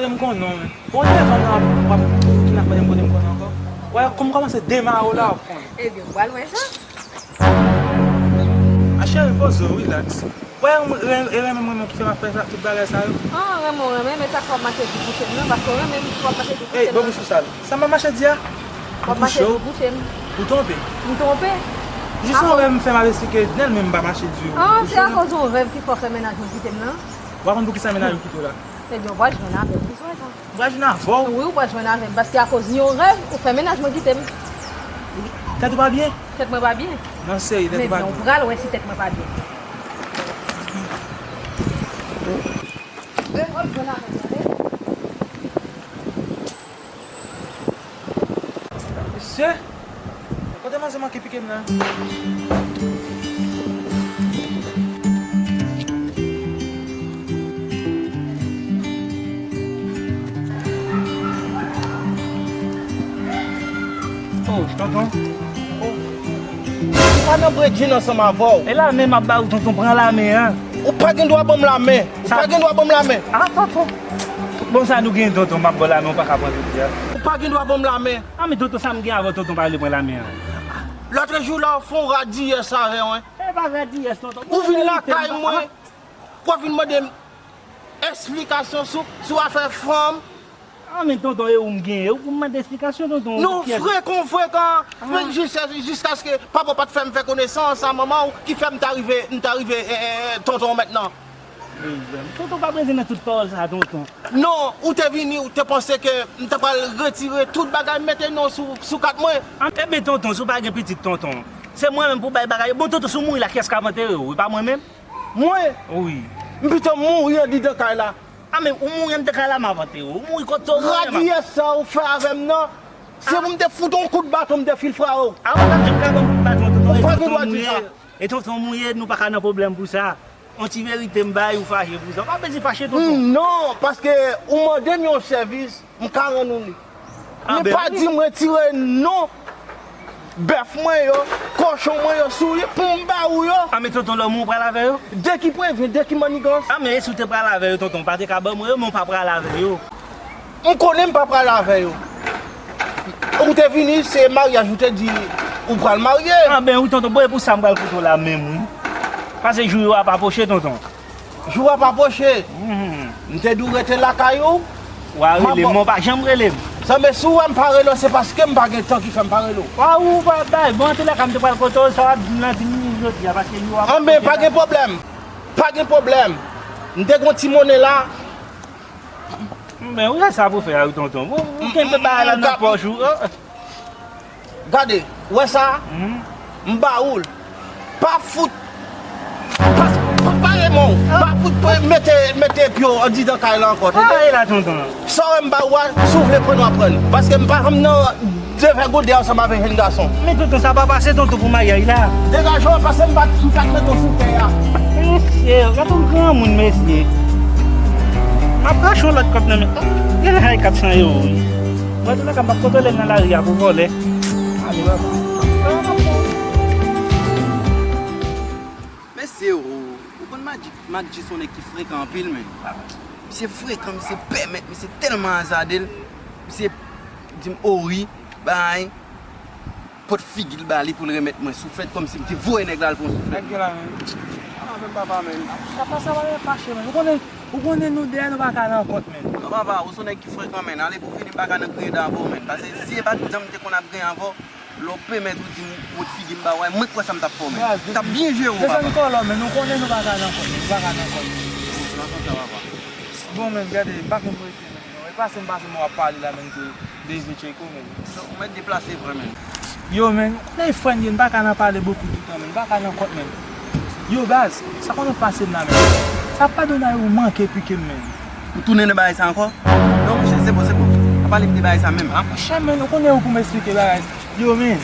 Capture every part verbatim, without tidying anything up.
M konnen w, men. Bon, telefòn nan w ap kidnape m kote m konnen ankò. Wè, kòm kòmanse demare w la, w ap konnen. Ebyen, ou pral wè sa. A cheri, poze w, relax. Wè, e renmen m renmen w ki fè m ap fè sa, tout bagay sa yo. Ah, renmen w renmen, men sa k fè w ap mache di bouche m nan, paske w renmen m, w ap mache di bouche m nan. Ey, bon, bouch ou sal. Sa m ap mache di a? W ap mache di bouche m. Ou twonpe. M twonpe? Jis yon rèv m fè m ap esplike Nèl, men m pa mache di ou. Ah, se akoz yon rèv ki fè w fè mennaj mwen kite m nan? Ou pa konn poukisa mennaj ou kite w la? Ebyen, w pral jwenn avè m, ou bezwen sa. M pral jwenn avè w? Wi, ou pral jwenn avè m, paske akoz yon rèv, ou fè mennaj mwen kite m. Tèt ou pa byen? Tèt mwen pa byen? Non, serye, tèt ou pa byen. Ebyen, ou pral wè si tèt mwen pa byen. Rèv w ap jwenn avè m, tande? Mesye, kote manzè manke pike m la? Oh, tonton. Oh. M pa nan bredjin ansanm avè w. E lame m ap ba ou, tonton, pran lame an. Ou pa gen dwa ban m lame. Ou pa gen dwa ban m lame. Ah, tonton. Bon, sa nou gen, tonton, m ap ba w lame, ou pa ka pran jodi a. Ou pa gen dwa ban m lame. Ah, men tonton, sa m gen avè w, tonton, pa vle pran lame an. Lòt jou la, w fè yon radiyès avè mwen. E pa radiyès, tonton. Ou vin lakay mwen, pou w vin mande m esplikasyon sou, sou afè fanm. Ah, men tonton, e ou m genyen, e ou pou m mande esplikasyon, tonton. Non, frekan, frekan. Men jis-, jiskaske papa w pa t fè m fè konesans a manman w, ki fè m ta rive, m ta rive, eh, eh, tonton mentnan. Mezanmi, tonton pa bezwen nan tout pawòl sa, tonton. Non, ou te vini, ou te panse ke m ta pral retire tout bagay, mete non sou, sou kat mwen. Ah, ebyen, tonton, si w pa gen pitit, tonton, se mwen menm pou bay bagay yo. Bon, tonton, si w mouri la, kiyès k ap antere w? E pa mwen menm? Mwen? Wi. M pito mouri andidan kay la. Ah, men ou mouri andidan kay la, m ap antere w. Ou mouri kote w mouri an, m ap... Radiyès sa ou fè avè m nan, se pou m te fout yon kout baton, m te fil frape w. Ah, ou pa t janm ka ban m kout baton, tonton. Ou pa gen dwa di sa. E tonton m ou ye, nou pa ka nan pwoblèm pou sa. Yon ti verite m bay, ou fache pou sa. Ou pa bezwen fache, tonton. Hmm, non, paske ou mande m yon sèvis, m ka rann ou li. Ah, men pa di m retire non bèf mwen yo, kochon mwen yo sou li pou m ba ou yo. Ah, men tonton, lè w mouri, ou pral avè yo? De ki prevyen, de ki mannigans? Ah, men e si w te pral avè yo, tonton, ou pa te ka ban mwen yo, men ou pa pral avè yo. M konnen m pa pral avè yo. Ou te vini, se maryaj ou te di ou pral marye. Ah, ben wi, tonton, bon, e pou sa m pral kote w la menm, wi. Pase jou yo ap apwoche, tonton. Jou ap apwoche. Mhm. M te di w rete lakay ou. W a rele m, men w pa janm rele m. Sanble si w wè m pa rele w, se paske m pa gen tan ki fè m pa rele w. W a ou pa bay, bon, antoulèka, m te pral kote w, sa w ap di m nan di m jodi a, paske jou ap apwoche. Anben, pa gen pwoblèm. Pa gen pwoblèm. M te gen yon ti monnen la. Men, ou wè sa pou fè a, wi, tonton. Ou, ou kenbe bagay la nan pòch ou. Oh. Gade, ou wè sa? Mhm. M ba ou l. Pa fout. Pa, pa, pa renmen w. Pa fout mete, mete pye w andidan kay la ankò, tande? Sa w wè m ba ou a, si w vle pran, w a pran l. Paske m pa janm nan devè gode ansanm avèk jèn gason. Men tonton, sa pa pase, tonton, pou maryaj la. Degaje w, paske m pa t, m pa t mete w sou tè a. Mesye, gade yon granmoun, mesye. M ap rache yon lòt kòb nan men. Gade hay kat san ewo, wi. Mwen, tou lè ka, m ap kontwole l nan lari a pou vòlè. Ale, baba. Mesye, ou, ou konn Mac G, Mac G se yon nèg ki frekan anpil, men. Misye frekan, misye pèmèt, misye tèlman azade l. Misye di m, o wi, bay, pot figi l ba li pou l remèt mwen souflèt, kòmsi m te voye nèg la al pran souflèt. Nèg gen la, men. Ah, men papa, men. Papa, sa pa fache, men. Ou konnen, ou konnen nou dèyè, nou pa ka nan kont, men. Non, papa, ou se yon nèg ki frekan, men. Ale pou fini, m pa ka nan griyen dan avè w, men. Paske si e pa t dan m te konn ap griyen avè w, lè w pèmèt ou di m pot figi m ba w, mwen kwè sa m t ap fè w, men. M t ap byen jere w, papa. Mezanmi, kòlò, men. Ou konnen nou pa ka nan kont, men. Nou pa ka nan kont. Bon, nan sans sa, papa. Bon, men, gade, m pa fin rete, men. Non, e pase m pase m w ap pale la, men, de, de Vecheko, men. Ou mèt deplase vre, men. Yo, men, ou konnen frè n ye, n pa ka nan pale bokou toutan, men, n pa ka nan kont, men. Yo, baz, sa konn ap pase m la, men. Sa pa dona yo manke pike m, men. Ou tounen nan bagay sa ankò? Non, monchè, se bon, se bon. Pa pale m de bagay sa menm. Ah, monchè, men, ou konnen ou pou m esplike bagay sa. Yo, men,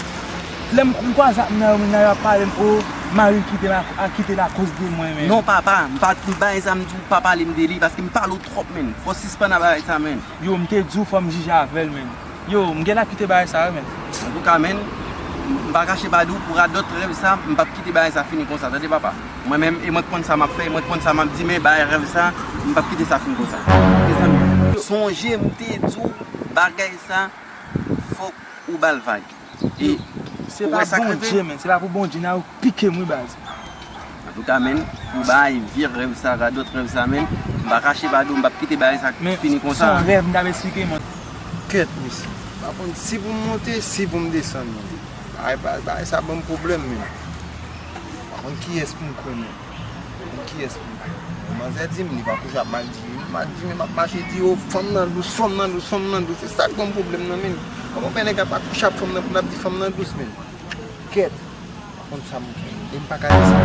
lè m, m kwaze ak moun nan yo, moun nan yo ap pale m, o, mari kite la, a kite l akoz de mwen, men. Non, papa, m pa, m bagay sa m di w, pa pale m de li, paske m pale w twòp, men. Fò w sispann a bagay sa, men. Yo, m te di w fò m jije avè l, men. Yo, m genlè ap kite bagay sa, wi, men. Antouka, men, m pa kache pa di w, pou radòt rèv sa, m p ap kite bagay sa fini konsa, tande, papa? Mwen menm, e mwen k konn sa m ap fè, e mwen k konn sa m ap di, men bagay rèv sa, m p ap kite sa fin konsa. Mezanmi. Sonje m te di w bagay sa, fòk ou ba l vag. E, se ou pa wè sa k rive? Bondye, men, se pa pou Bondye, nan yo pike m, wi, baz. Antouka, men, pou bay vye rèv sa, radòt rèv sa, men, m pa kache pa di w, m p ap kite bagay sa fini konsa. Men, se yon rèv, m t ap esplike, men. Kèt, mesye. M pa konn si pou m monte, si pou m desann, men. Bagay, bagay, bagay sa ban m pwoblèm, men. M pa konn kiyès pou m kwè, men. Kiyès pou m? Manzè di m li pa kouche ap mal di m. Mal di m, m ap mache di yo, fanm nan dous, fanm nan dous, fanm nan dous. Se sa k ban m pwoblèm nan, men. Kòman fè nèg la pa kouche ap fanm nan pou l ap di fanm nan dous, men? Kèt. Pa konn sa m fè. E m pa ka di sa.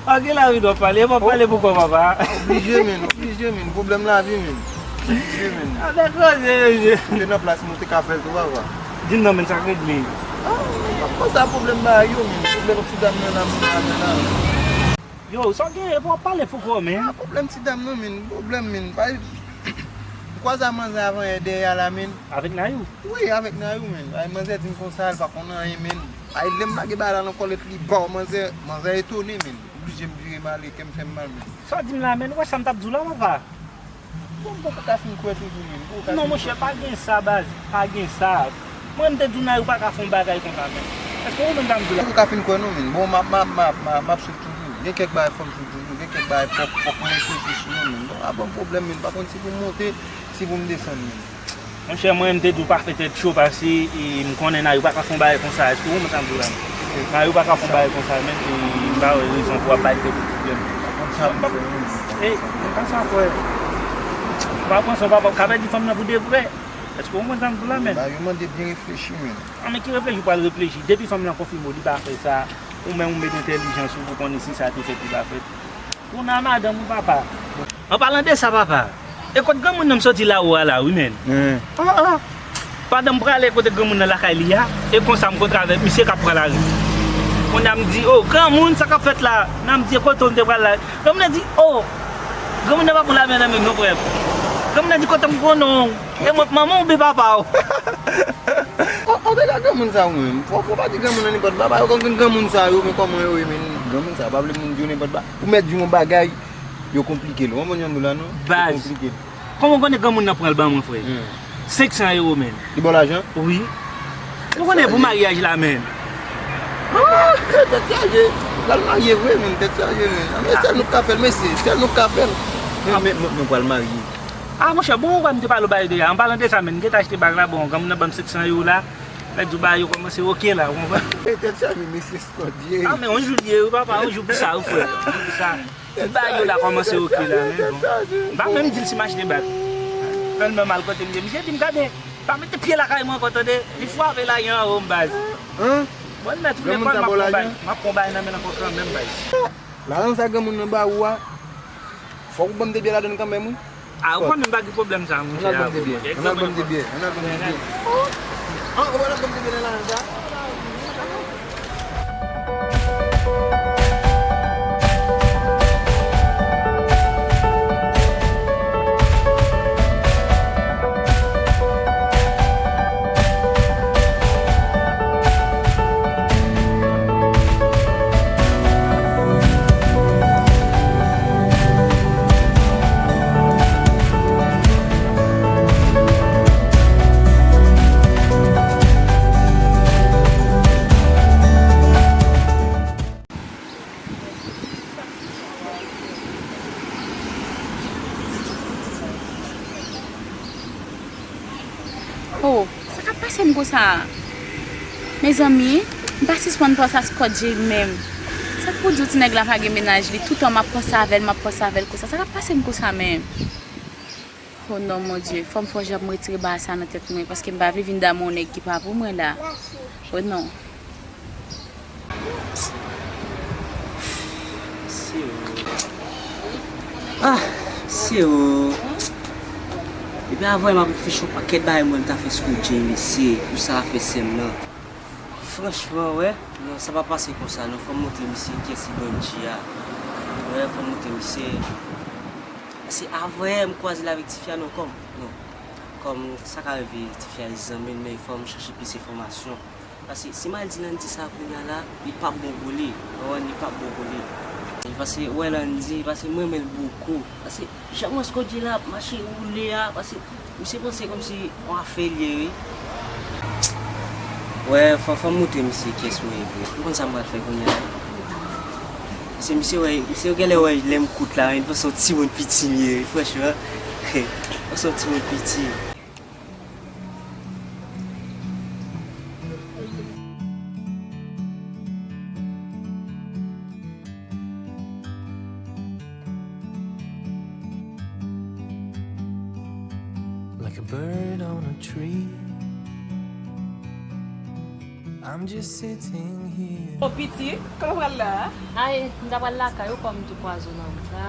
Ak ki lavi w ap pale? Epa w ap pale pou kò w, papa. Oblije, men, oblije, men. Pwoblèm lavi, men. Oblije, men. A, dakò, se, se. Te nan plas mwen, ou te ka fè l tou, papa. Di m non, men, sa k regle. A, pa, pa sa pwoblèm bagay yo, men. Pwoblèm ti dam nan la, m la, men la. Yo, sa w genyen, epa w ap pale pou kò w, men. A, pwoblèm ti dam nan, men. Pwoblèm, men. Pa, m kwaze a manzè avan yè dèyè a la, men. Avèk Nayou? Wi, avèk Nayou, men. Ay, manzè di m konsa, l pa konn anyen, men. Ay, lè m lage bagay la nan kòlèt li, baw, manzè, manzè etone, men. Oblije m vire m ale, kè m fè m mal, men. Sa w di m la, men, ou wè sa m t ap di w la, papa? Bon, m poko ka fin kwè toujou, men. M poko ka fin kwè. Non, monchè, pa gen sa, baz. Pa gen sa. Mwen, m te di w Nayou pa ka fè yon bagay konsa, men. Èske ou konprann sa m di w la? M poko ka fin kwè, non, men. Bon, m ap, m ap, m ap, m ap, m ap swiv toujou. Gen kèk bagay fò m swiv toujou. Gen kèk bagay fòk, fòk mwen reflechi sou yo, men. Donk, a ban m pwoblèm, men. Pa konn si pou m monte, si pou m desann, men. Monchè, mwen menm m te di w pa fè tèt cho, paske, e, m konnen Nayou pa ka fè yon bagay konsa. Èske w konprann sa m di w la, men? Nayou pa ka fè yon bagay konsa, men, e, m pa wè rezon pou w ap bay tèt ou pwoblèm. E, men pa sa, frè. Ou pa panse w pa ka pèdi fanm nan pou de vrè? Èske w konprann sa m di w la, men? Ba, yo mande byen reflechi, men. A, men ki reflechi w pral reflechi? Depi fanm nan konfime w li pa fè sa, ou menm ou met entèlijans ou pou konnen si sa te fèt li pa fèt. Kounye a madanm ou, papa. An palan de sa, papa, e kot granmoun nan m soti la ou a la, wi, men. An, an. Pandan m prale kote granmoun nan lakay li a, e konsa m kontre avèk misye k ap pran lari. Kounye a m di, "O, granmoun, sa k ap fèt la?" Nan m di, "E kote w m te pral la?" Granmoun nan di, "O, granmoun nan pa pran lari nan men m non, frè m." Granmoun nan di, "Kote m konnen w? E mwen, manman w oubyen papa w?" O, o, tande granmoun sa yo menm. Fò, fò pa di granmoun nan nenpòt bagay. Yo konn granmoun sa yo, men kòman yo ye, men granmoun sa yo pa vle moun di yo nenpòt bagay. Ou mèt di yon bagay, yo konplike l. Ou konprann jan m di w la, non? Yo konplike l. Baz, kòman w konnen granmoun nan pran l ban mwen, frè? Hmm. Senk san ewo, men. Li ba w lajan? Wi. Ou konnen pou maryaj la, men. Ah, tèt chaje. L al marye vre, men, tèt chaje, men. Ah, men sèl nou k ka fè l, mesye. Sèl nou k ka fè l. Men, men, men, mwen pral marye. Ah, monchè, bon, ou wè m te pale w bagay deja. An palan de sa, men, m gentan achte bag la, bon, granmoun nan ban m senk san ewo la. Lè di w bagay yo kòmanse oke la, ou konprann? E tèt chaje, mesye Scott ye. Ah, men yon jou l ye, wi, papa, yon jou pou sa, wi, frè. Yon jou pou sa. Tout bagay yo la kòmanse oke la, men bon. M pa menm di l si m achte bag. Tèlman m al kote misye, misye di m, "Gade, pa mete pye lakay mwen ankò, tande." Li frape lajan anwo m, baz. Hein? Bon, m mèt tounen kò l, m ap pran bagay, m ap pran bagay nan men l ankò kanmenm, baz. Lajan sa granmoun nan ba ou a, fòk ou ban m de byè ladann kanmenm, wi. Ah, ou konnen m pa gen pwoblèm sa, monchè. Ann al ban m de byè. Ann al ban m de byè. Ann al ban m de byè. Ah, ou pral ban m de byè nan lajan sa? Oh, sa k ap pase m konsa a? Mezanmi, m pa sispann panse a Scott J menm. Sa k pou di w ti nèg la pa gen mennaj li? Toutan m ap panse avè l, m ap panse avè l konsa. Sa k ap pase m konsa menm? Oh non, Bondye, fò m fè yon jan pou m retire bagay sa nan tèt mwen, paske m pa vle vin damou yon nèg ki pa pou mwen la. Oh non. Mesye o. Ah, mesye o. Depi avan m ap reflechi yon pakèt bagay mwen ta fè sou Jay, mesye, pou sa fè sè m nan. Franchman, wè, non, sa pa pase konsa, non, fò m montre misye kiyès ki Bunji a. Wè, fò m montre misye. Se avan yè m kwaze l avèk tifi a, non, kòm, non. Kòm sa ka rive, tifi a se zanmi m, men fò m chèche plis enfòmasyon. Paske si m al di Landy sa kounye a la, li p ap bon pou li. Ou konprann, li p ap bon pou li. E paske, ou wè Landy, paske m renmen l bokou. Paske jan m wè Scotty la ap mache woule a, paske misye panse kòmsi yon afè l ye, wi. Wè, fò, fò m montre misye kiyès mwen ye vre. M konn sa m pral fè kounye a. Paske misye wè, misye genlè wè lè m kout la, li panse yon timoun piti m ye, wi, franchman. Li panse yon timoun piti. Like a bird on a tree. I'm just sitting here. O pitit, kote w pral la a? Ay, m ta pral lakay ou, kòm m tou kwaze w nan wout la.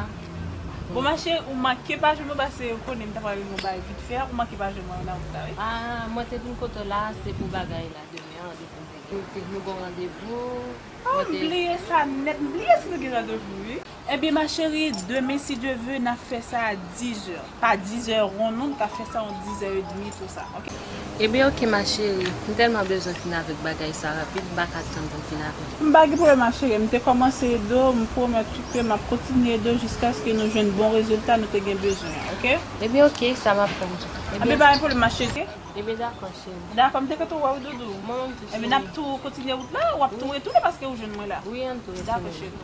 Bon, ma chérie, ou manke pa jwenn mwen, paske ou konnen m ta pral regle yon bagay vit fè a, ou manke pa jwenn mwen nan wout la, wi. Ah, mwen te vin kote w la, se pou bagay la demen an, depi m te gen. Nou gen yon randevou. Oh, m bliye sa nèt, m bliye si nou gen randevou, wi. Ebyen, ma chérie, demen, si Dye ve, n ap fè sa a dizè. Pa dizè won, non, nou ka fè sa yon dizè edmi, tou sa, oke? Ebyen, oke, ma chérie. M tèlman bezwen fin avèk bagay sa rapid, m pa ka tann pou m fin avè l. M pa gen pwoblèm, ma chérie. M te kòmanse ede w, m pwomèt ou ke m ap kontinye ede w jiskaske nou jwenn bon rezilta nou te gen bezwen an, oke? Ebyen, oke, sa m ap fè, m tou. Ebyen, pa gen pwoblèm, ma chérie. Ebyen, dakò, cheri. Dakò, m te kontan wè w, doudou. Mwen menm tou, cheri. Ebyen, n ap tou kontinye wout la, w ap tou retounen paske ou jwenn mwen la. Wi, ann tou retounen. Dakò, cheri.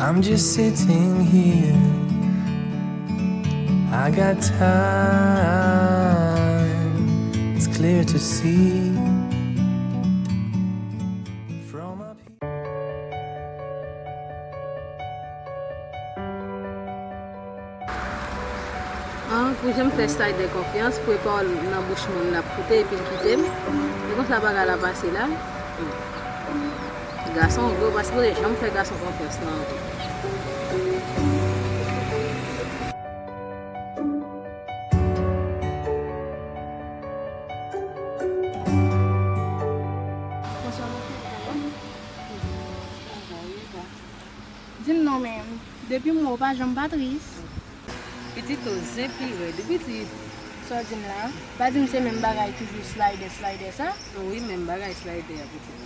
I'm just sitting here. I got time. It's clear to see from up here. An, pou jan m fè Slider konfyans, pou e pawòl nan bouch moun l ap koute epi l kite m. E konsa bagay la pase la. Gason vre, ou pa sipoze janm fè gason konfyans nan vi. Bonswa, mesye, sa va? Sa va, wi, sa. Di m non, men depi m wè w pa janm pa tris. Pitit, ou zen pi rèd, wi, pitit. Sa w di m la? Pa di m se menm bagay toujou Slider, Slider sa? Wi, menm bagay Slider a, pitit.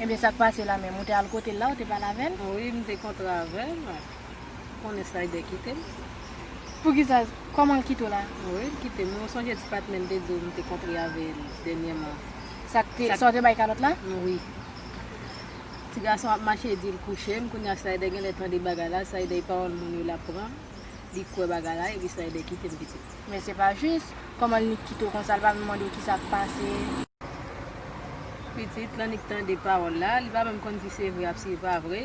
Ebyen, sa k pase la menm? Ou te al kote l la, ou te pale avè l? Wi, m te kontre avè l. Konnen Slider kite m. Poukisa? Kòman l kite w la? Wi, l kite m. Ou sonje ti patnè m te di w m te kontre avè l dènyèman? Sa k te, sa w te bay kalòt la? Wi. Ti gason ap mache di l kouche m, kounye a Slider genlè tande bagay la, Slider e pawòl moun yo l ap pran, li kwè bagay la, epi Slider kite m, pitit. Men se pa jis, kòman l nik kite w konsa, l pa menm mande w kisa k pase? Pitit, l annik tande pawòl la, li pa menm konn si se vre ap si pa vre,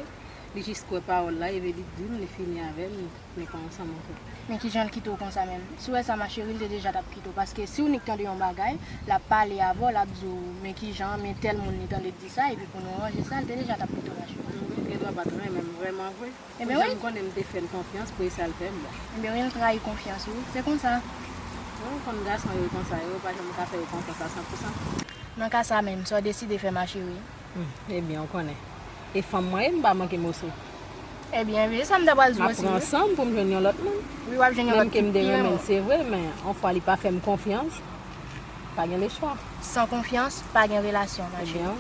li jis kwè pawòl la, epi li di m li fini avè m. Men pa ansanm ankò. Men kijan l kite w konsa menm? Si w wè sa, ma chérie, l te deja t ap kite w. Paske si w nik tande yon bagay, l ap pale avè w, l ap di w, men kijan, men tèl moun li tande di sa, epi pou nou ranje sa, l te deja t ap kite w, ma chérie. Wi, l gendwa pa t renmen m vrèman vre. Ebyen wi. Pou jan m konnen m te fè l konfyans, pou e sa l fè m la. Ebyen wi, l trayi konfyans ou. Se konsa. Wi, ou konn gason yo konsa, yo pa janm ka fè yo konfyans a san pou san. Nan ka sa menm, sa w deside fè, ma chérie? Hmm, ebyen, ou konnen. E fanm mwen ye, m pa manke moso. Ebyen, ebyen, e sa m ta pral di w osi, wi. M ap pran san m pou m jwenn yon lòt moun. Wi, w ap jwenn yon lòt ki pi renmen w. Menm ke m te renmen l, se vre, men yon fwa li pa fè m konfyans, pa gen lechwa. San konfyans, pa gen relasyon, ma chérie. Ebyen.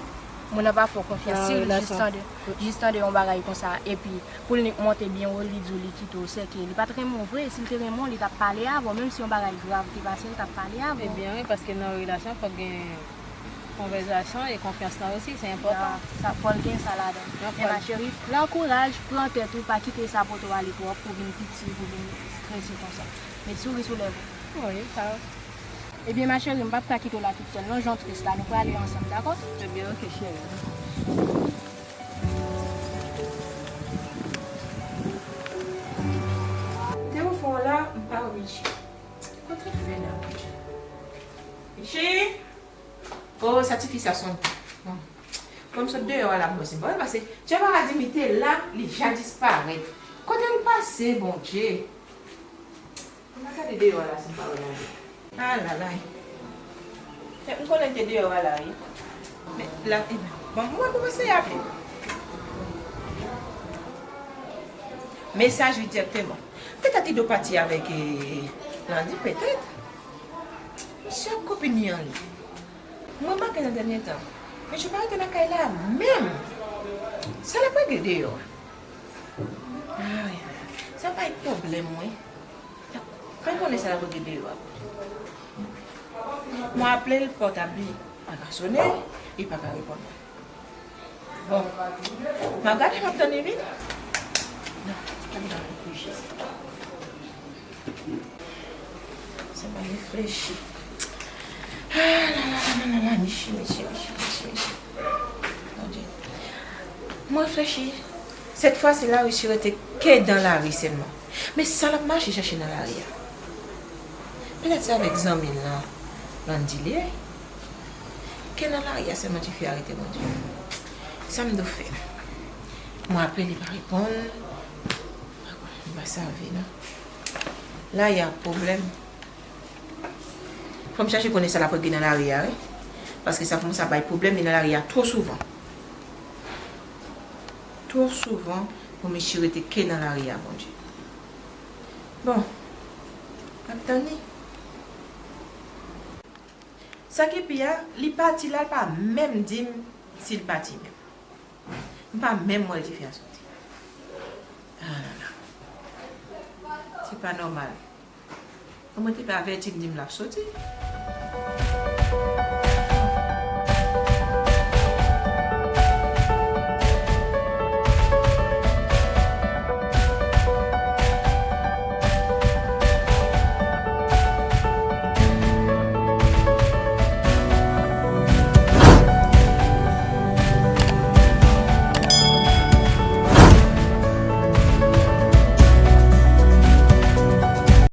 Moun nan pa fè w konfyans. Si l jis tande, jis tande yon bagay konsa, epi pou l nik monte byen wo, li di w li kite w, sèke li pa t renmen w vre. Si l te renmen w, li t ap pale avè w. Menm si yon bagay grav te pase, li t ap pale avè w. Ebyen, wi, paske nan yon relasyon, fòk gen konvèsasyon e konfyans lan osi, se enpòtan. Ya, sa, fò l gen sa ladan. Men ma chérie, pran kouraj, pran tèt ou, pa kite sa pote w ale twòp, pou vin piti, pou vin strese konsa. Met souri sou lèv ou. Wi, sa. Ebyen, ma chérie, m p ap ka kite w la tout sèl, non, jan w tris la, nou prale ansanm, dakò? Ebyen, oke, cheri. Telefòn la, m pa wè Michi. Kote l fè la, Michi? Michi! Oh, sa tifi sa sonn. Bon. Bon, m sot deyò a la, m panse. Bon, l pase. Djè paradis m te la, li ja disparèt. Kote l pase, Bondye? Ann al gade deyò a la, si m pa wè l ale. Alalay. E, m konnen l te deyò a la, wi. Men, la, e, bon, mwen kòmanse aple. Mesaj li dirèkteman. Petèt li dwe pati avèk, e, Landy, petèt. Chak kopin li an li. Mwen make nan dènye tan. Misye pa rete nan kay la menm. Sa l ap regle deyò a? Ay, sa bay pwoblèm, wi. Mwen konnen sa l ap regle deyò a. Mwen aple l, pòtab li pa ka sonnen, li pa ka reponn mwen. Bon, m ap gade, m ap tann li vini. Non, tann nan reflechi. Sa pa reflechi. Ah, la, la, la, la, la, la, michi, michi, michi, michi, michi. Bondye. Mwen reflechi. Sèt fwa, se lari, si rete ke dan lari sèlman. Men sa l ap mache chèche nan lari a? Petèt se avèk zanmi l lan, Landy li ye. Ke nan lari a sèlman tifi a rete, Bondye. Sa m dwe fè? Mwen aple li pa reponn. M pa save non. Lari a pwoblèm. Fò m chache konnen sa l ap regle nan lari a, wi. Paske sa kòmanse ap bay pwoblèm, li nan lari a twò souvan. Twò souvan pou misye rete ke nan lari a, Bondye. Bon, m ap tann li. Sa ki pi a, li pati la, l pa menm di m si l pati menm. M pa menm wè l ti fi a soti. Ah la la. Se pa nòmal. Mwen te pa avèti m di m l ap soti.